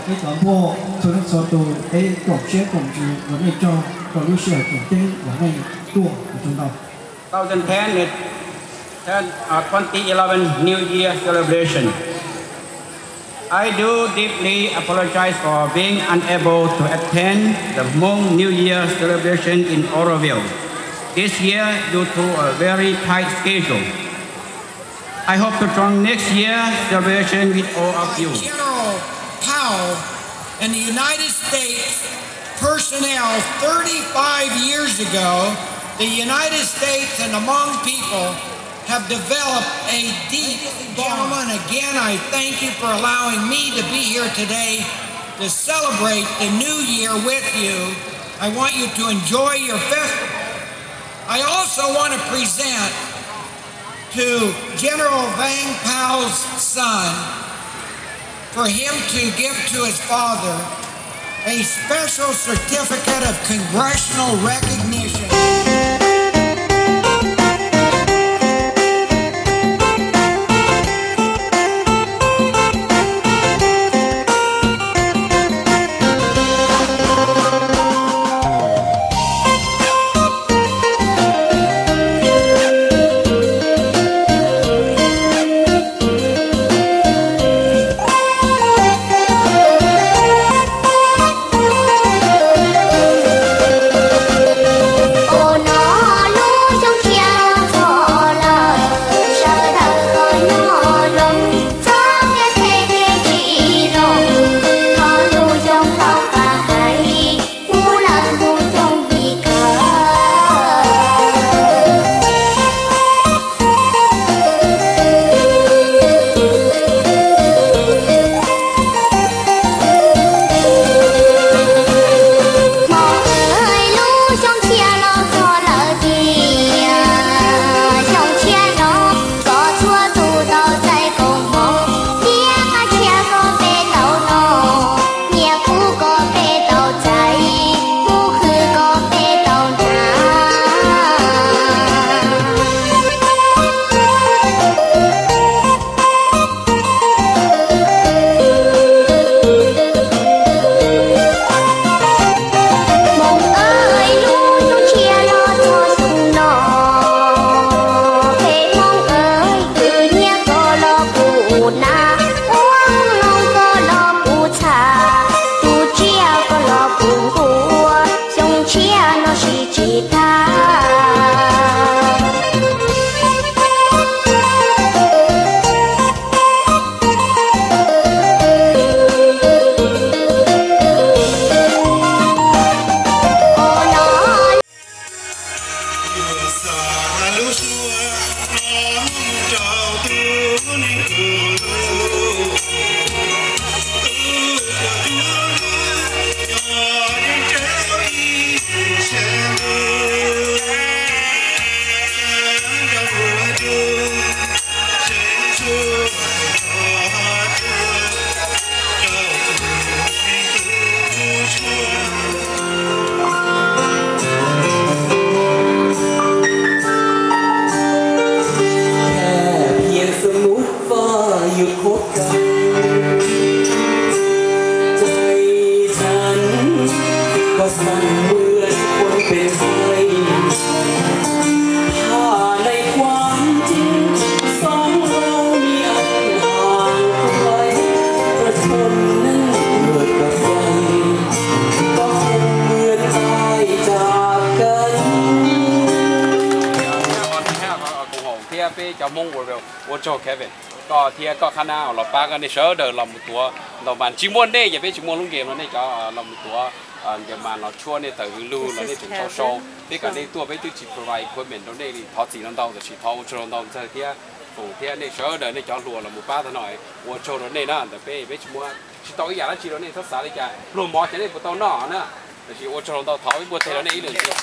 Peb cov npua txhua leej txhua tus, peb koom siab koom ntsws ua nej tsaug rau lub sij hawm tseem ceeb uas nej tuaj, ua tsaug ntau. Two thousand ten, uh, twenty eleven New Year celebration. I do deeply apologize for being unable to attend the Hmong New Year celebration in Oroville this year due to a very tight schedule. I hope to join next year celebration with all of you. General Powell and the United States personnel thirty-five years ago, the United States and the Hmong people have developed a deep bond. Ladies and gentlemen, again, I thank you for allowing me to be here today. to celebrate the new year with you. I want you to enjoy your festival. I also want to present to General Vang Pao's son for him to give to his father a special certificate of congressional recognition. Thiab peb cov Hmoob ua tsaug Kevin, koj thiab koj qhab nab los pab koj, nej sawv daws los mus tuav ntau mas tsis muaj nej ces peb tsis muaj lub game no, nej cov los mus tuav game mas los tshuab nej tawm hwv lug los nej tseem sau sau. Peb kom nej tuaj peb twb tsis provide equipment rau nej li, thov txim ntau ntau, tab sis thov ua tsaug ntau ntxawg thiab Foom thiab nej sawv daws nej cov hluas los mus pab tag no, ua tsaug rau nej na. Ntawm peb, peb tsis muaj, tsis tau ib yam dab tsi rau nej, txhob xav li cas, pluag mov ces nej puas tau noj na. Tab sis ua tsaug ntau, thov ib puas teg rau nej ib leeg thiab.